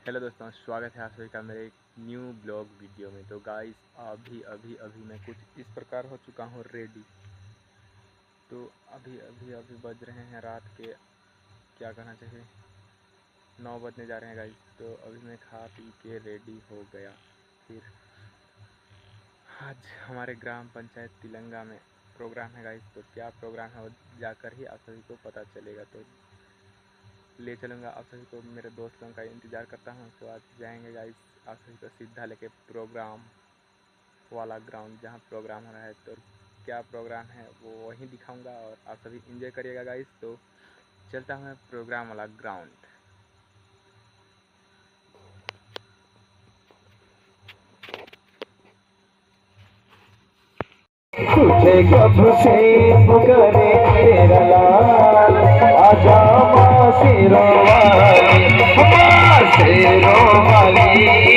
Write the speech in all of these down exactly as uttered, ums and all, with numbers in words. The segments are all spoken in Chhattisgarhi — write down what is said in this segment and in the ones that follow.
हेलो दोस्तों, स्वागत है आप सभी का मेरे एक न्यू ब्लॉग वीडियो में। तो गाइस, अभी अभी अभी मैं कुछ इस प्रकार हो चुका हूँ रेडी। तो अभी अभी अभी बज रहे हैं रात के, क्या कहना चाहिए, नौ बजने जा रहे हैं गाइस। तो अभी मैं खा पी के रेडी हो गया। फिर आज हमारे ग्राम पंचायत तिलंगा में प्रोग्राम है गाइस। तो क्या प्रोग्राम है, वो जाकर ही आप सभी को पता चलेगा। तो ले चलूँगा आप सभी को, मेरे दोस्त लोगों का इंतज़ार करता हूँ। तो आज जाएंगे गाइस आप सभी को सीधा लेके प्रोग्राम वाला ग्राउंड, जहाँ प्रोग्राम हो रहा है। तो क्या प्रोग्राम है, वो वहीं दिखाऊंगा और आप सभी एंजॉय करिएगा गाइस। तो चलता हूँ मैं प्रोग्राम वाला ग्राउंड। तुझे कब से पुकारे तेरा लाल, आजा माँ शेरों वाली, माँ शेरों वाली,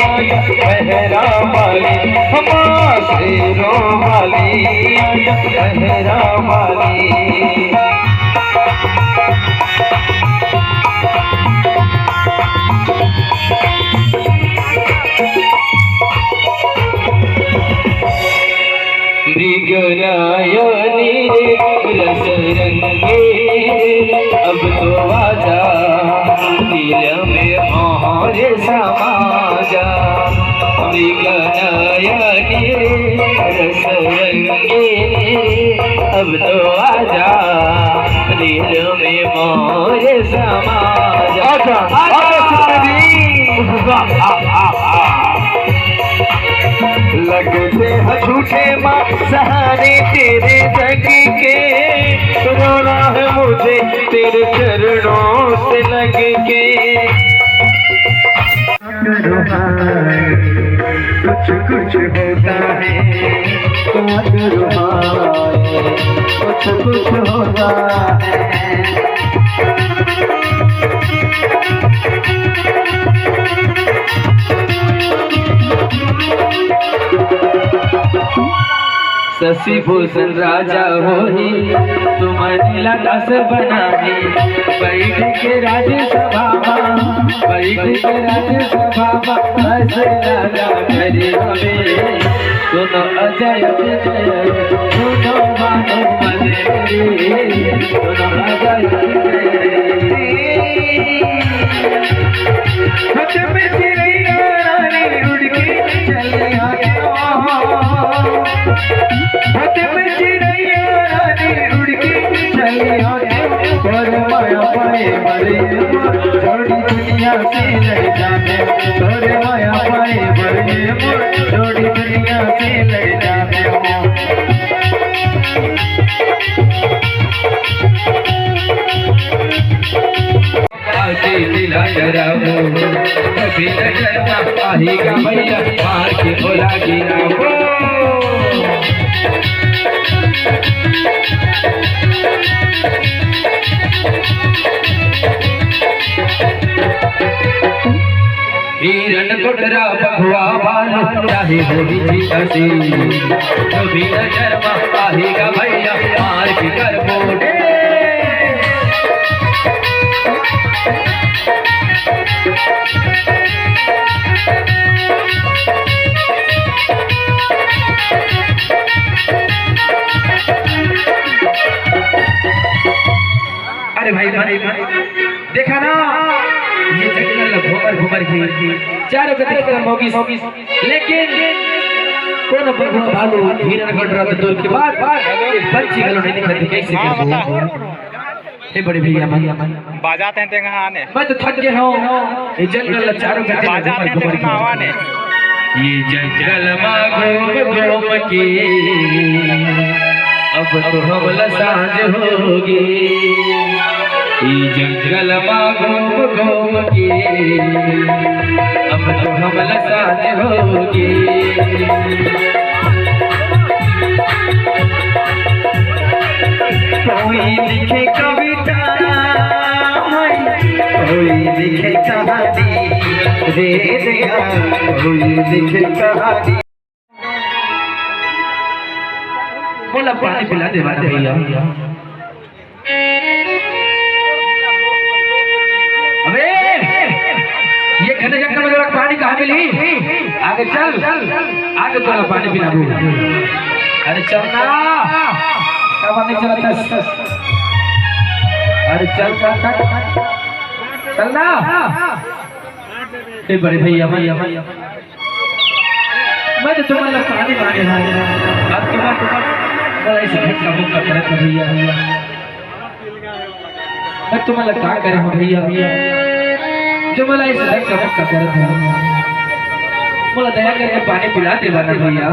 आजा मेहरा वाली, माँ शेरों वाली, आजा मेहरा वाली। मृगनयनी रे रस रंगे, अब तो आजा दिल में मोर समा जा। मृगनयनी रे रस रंगे, अब तो आजा दिल में मोर समा जा। आजा, आजा सुंदरी। वाह, वाह, वाह, वाह। लगते हैं झूठे माँ सहारे तेरे जग के, रोना है मुझे तेरे चरणों से लग के। कुछ कुछ होता है, कुछ कुछ होता है। शशि भूषण राजा होही, तुम नीला दास बनाही। बैठ के राज्यसभा मा, बैठ के राज्यसभा मा, ऐसे राजा करे हमें। दोनों अजय विजय, दोनों मानो मन रे, दोनों अजय विजय। छत पे चिड़ैया रानी उड़ के चली आयो। छत पे चिड़ैया रानी उड़ के चली आयो। और माया पाए मरे जोड़ी दुनिया से लड़ जाने। और माया पाए मरे जोड़ी दुनिया से लड़ जाने। आके दिला जरा वो, कभी नजर ना आएगा भैया, मार के बोला गिरा वो। हिरण कोटरा बघवा वालो, चाहे वो भी जीता सी, कभी नजर ना आएगा भैया, मार के कर मोड़े। अरे भाई, भाई, भाई, देखा ना, ये जंगल घूमर घूमर के चारों कती खत्म होगी। लेकिन कोनो बघवा भालू हिरण कोटरा तो दूर के बात, एक पंछी घलो नहीं दिखत, कैसे करबो? हे बड़े भैया मन, बाजात हैं तेंगा आने। मैं तो थक गया हूँ, ये जंगल चारों कती बाजात हैं तेंगा आने। ये जंगल मा घूम घूम के अब तो हमला सांझ होगे। ई जंगल मा घूम घूम के अब तो हमला सांझ होगे। कोई लिखे कविता, कोई लिखे कहानी, रे दया, कोई लिखे कहानी। बोला पानी पिला दे भैया। अबे, ये घने जंगल आगे चल, आगे तोला पानी पिलाबो। अरे चल ना, का बात नहीं चलत हस? अरे चल, चल, चल, चल ना। ए बड़े भैया, भैया, भैया, मैं तो तुमन ला पानी मांगे हंव, अब तुमन, तुमन मोला ऐसे धक्का मुक्का करत हो भैया, भैया। मैं तुमन ला का करे हंव भैया, भैया, जो मोला ऐसे धक्का मुक्का करत हो। मोला दया करके पानी पिला दे बना भैया।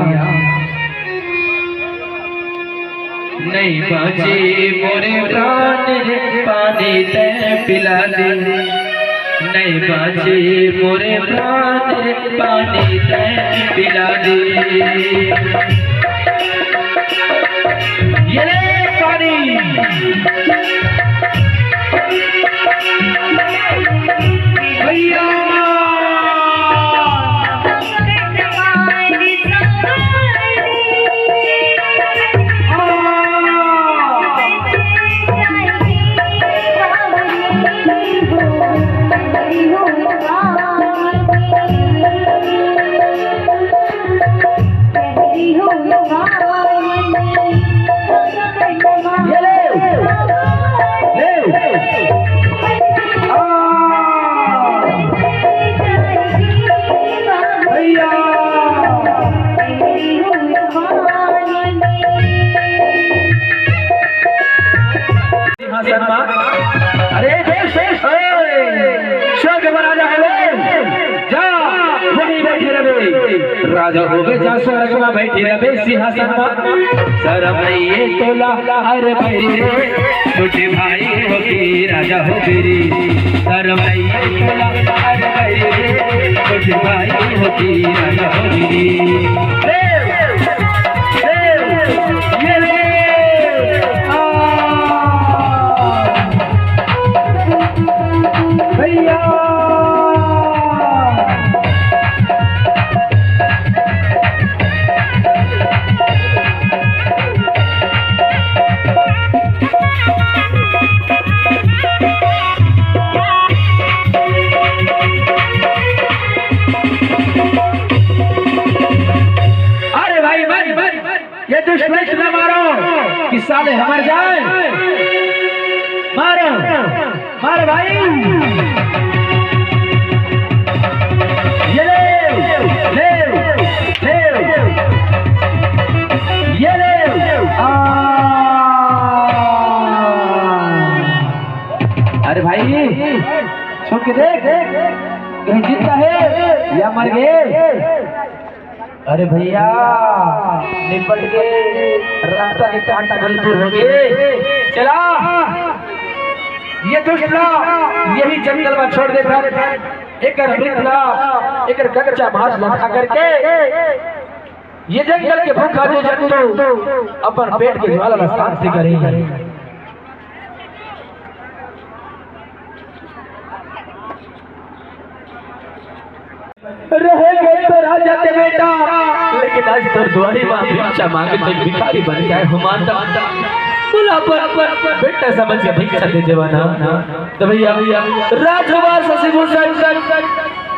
नहीं बाँचे मोरे प्राण रे, पानी तैं पिला दे। नहीं बाँचे मोरे प्राण रे, पानी तैं पिला दे। ये ले पानी। भैया। ये ले। ले। आ। भैया। सिंहासन मा। अरे देश, देश, ओए। स्वर्ग मा राजा हवे। जा, वहीं बैठे रहे। राजा होगे जा स्वर्ग मा बैठे रहे सिंहासन मा। शरम नइये तोला, अरे भाई रे, छोटे भाई होके राजा होगे रे। शरम नइये तोला, अरे भाई रे, छोटे भाई होके राजा होगे रे। ए, ए, ये ले, आ, भैया। अरे भाई, भाई, भाई, ये दुष्ट न मारो कि साले हमर जाए। मारो, मारो भाई। ये ले, ले, ले। ये ले। आ। अरे भाई, सुन के देख, देख, कहीं जिंदा है या मर गए? अरे भैया, निपट के रास्ता के कांटा घल दूर हो गए। चला, ये दुष्ट ला यही जंगल में छोड़ दे था। एकर मृत ला, एकर कच्चा मांस ला खा करके ये जंगल के भूखा जीव जंतु अपन पेट के ज्वाला ला शांति करी। रहे गए तो राजा के बेटा, लेकिन आज तोर दुआरी माँ भिक्षा मांगे तो भिखारी बन के आए हो माता। बोला पर, पर, पर बेटा समझ के भिक्षा दे देवा ना। तो भैया, राजकुमार शशिभूषण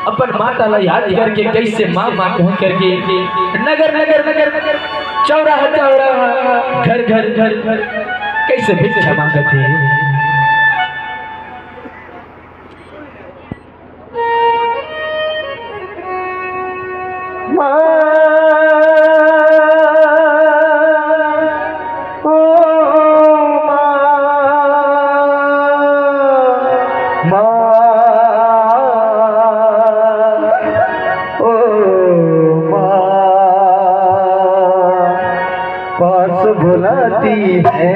अपन माता ला याद करके कैसे माँ, माँ कह करके नगर, नगर, नगर, चौराहा, चौराहा, घर, घर, घर, घर, कैसे भिक्षा मांगत हे। माँ, ओ माँ, माँ, ओ माँ, पास बुलाती है,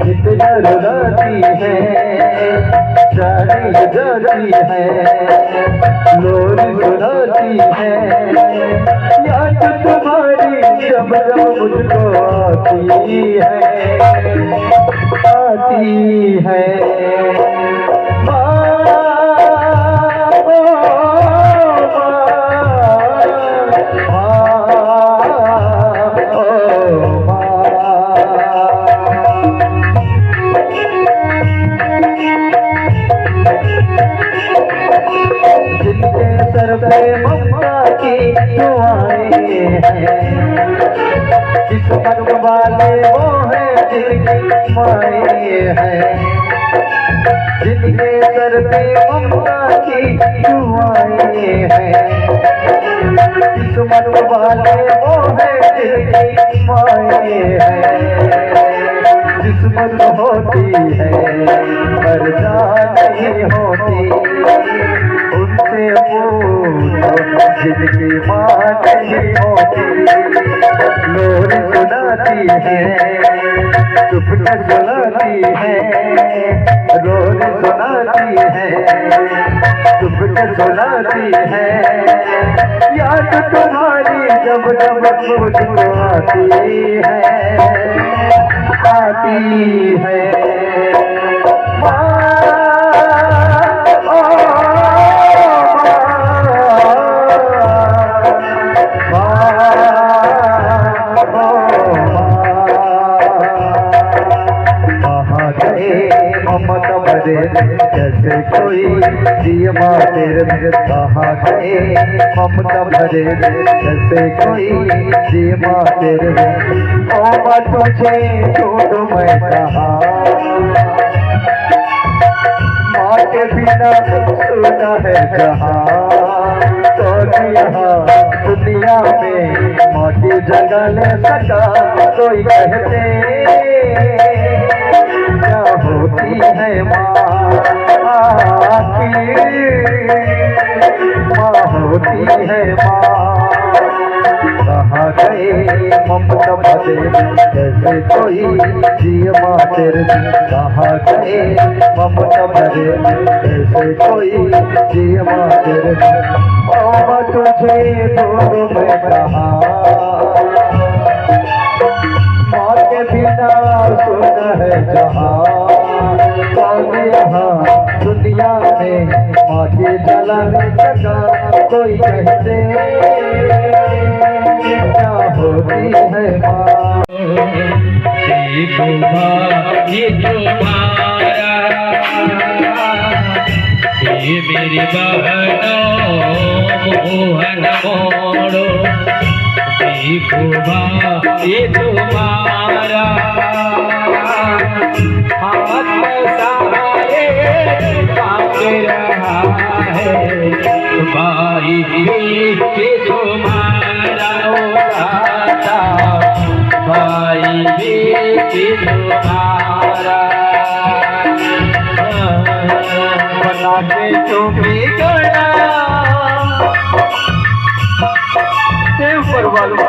कितना रुलाती है, जाने जाती है, लोरी सुनाती है। याद तुम्हारी जब जब मुझको आती है, आती है। माँ, ओ माँ, माँ, ओ माँ। जिनके सर पे ममता की दुआएं हैं, किस्मत वाले वो हैं जिनकी माएं हैं, जिनके सर पे ममता की दुआएं हैं, किस्मत वाले वो हैं जिनकी माएं हैं। किस्मत होती है, पर जान नहीं होती। उनसे पूछो जिनकी माँ नहीं होती। लोरी सुनाती है, चुपके सुनाती है, लोरी सुनाती है, चुपके सुनाती है। याद तुम्हारी जब जब मुझको आती है, आती है। माँ, ओ माँ, माँ, ओ माँ। कहाँ गए ममता भरे जैसे कोई जिए माँ तेरे में, कहाँ गए ममता भरे जैसे कोई जिए माँ तेरे में। ओ माँ तुझे छोड़ मैं कहाँ, माँ के बिना सुना है जहाँ। कौन यहाँ दुनिया में माँ की जगह ले सका? कोई कहते क्या होती है माँ आखिर, माँ होती है माँ। कहाँ गए ममता भरे जैसे कोई जिए माँ तेरे में, कहाँ गए ममता भरे जैसे कोई जिए माँ तेरे में। ओ माँ तुझे ढूंढूं मैं कहाँ, माँ के बिना सुना है जहाँ। कौन यहाँ दुनिया में माँ की जगह ले सका? कोई कहते क्या होती है माँ। देखो भाग्य तुम्हारा, ये मेरी बहनों, मुँह न मोड़ो। देखो भाग्य तुम्हारा, हाथ में सहारे कांप रहा है। भाई भी कि तुम्हारा उदाता, भाई भी कि तुम्हारा। बना के क्यों बिगड़ा हे ऊपर वालो,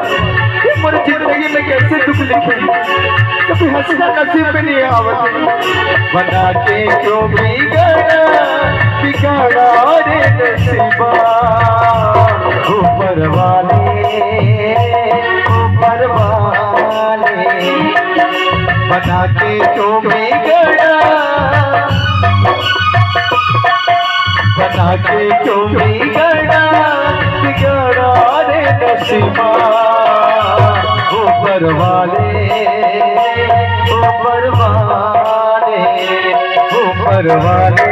ये मोर जिंदगी में कैसे दुख लिखे, कभी हंसना नसीब में नहीं आवत। बना के क्यों बिगड़ा, बिगड़ा रे नसीबा। ऊपर वाले, ऊपर वाले, बना के क्यों बिगड़ा, बना के क्यों बिगड़ा, बिगड़ा रे नसीबा। ऊपर वाले, ऊपर वाले, ऊपर वाले,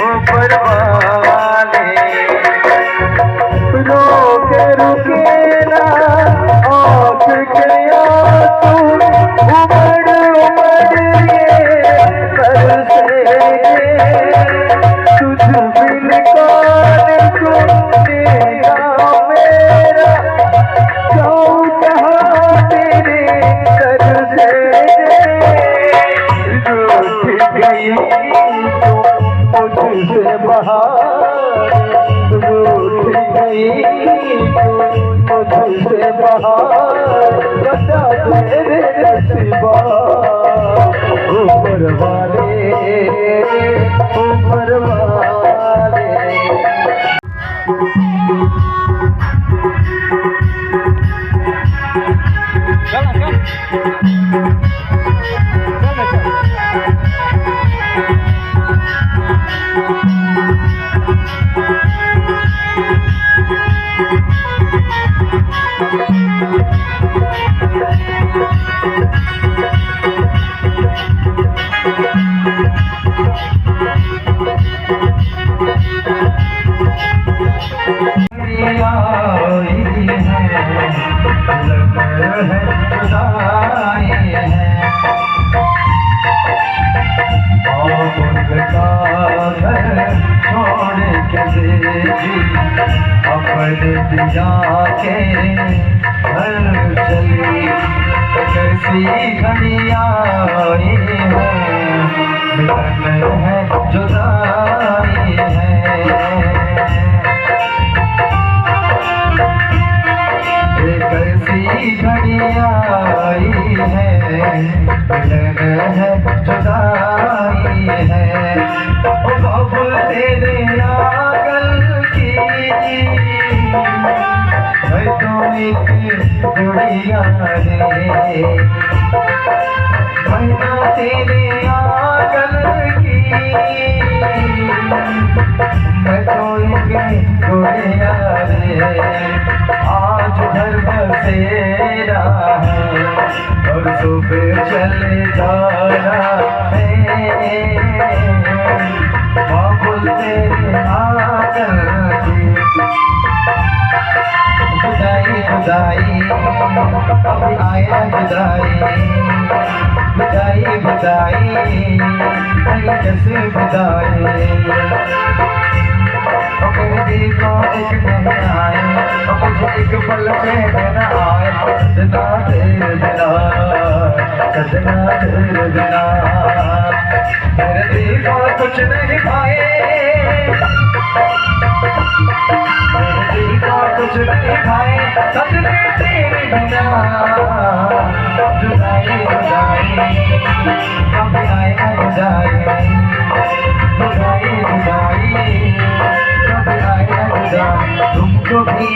ऊपर वाले। रोके रुके ना आँख के आंसू, उमड़ उमड़ ये बरसेंगे। तुझ बिन कौन सुनेगा मेरा, जाऊँ कहाँ तेरे दर से। रूठ गई तू मुझसे बाहर, रूठ गई तू मुझसे बाहर। बता दे रे नसीबा, ऊपर वाले, ऊपर वाले। छोड़ के बेटी अपने पिया के घर चली। तो कैसी घड़ी आई है, मिलन है, जुदाई है। ये कैसी घड़ी आई है, मिलन है, जुदाई है। ओ बाबुल तेरे आंगन की, मैं तो एक गुड़िया रे। मैना तेरे आंगन की, मैं तो एक गुड़िया रे। आज घर बसेरा है और सुबह चले जाना है। बाबुल तेरे आंगन की, जुदाई, जुदाई, अब आया जुदाई। जुदाई, जुदाई, भई कैसे जुदाई। ओ मेरे दिल को एक नहीं आए, ओ मुझे एक पल चैन न आए। सजना तेरे बिना, सजना तेरे बिना, मेरे दिल को कुछ नहीं भाए। मेरे दिल को कुछ नहीं भाए, सजने तेरे बिना। जुदाई, जुदाई, कब आए जुदाई। जुदाई, जुदाई, कब आए जुदाई। तुमको भी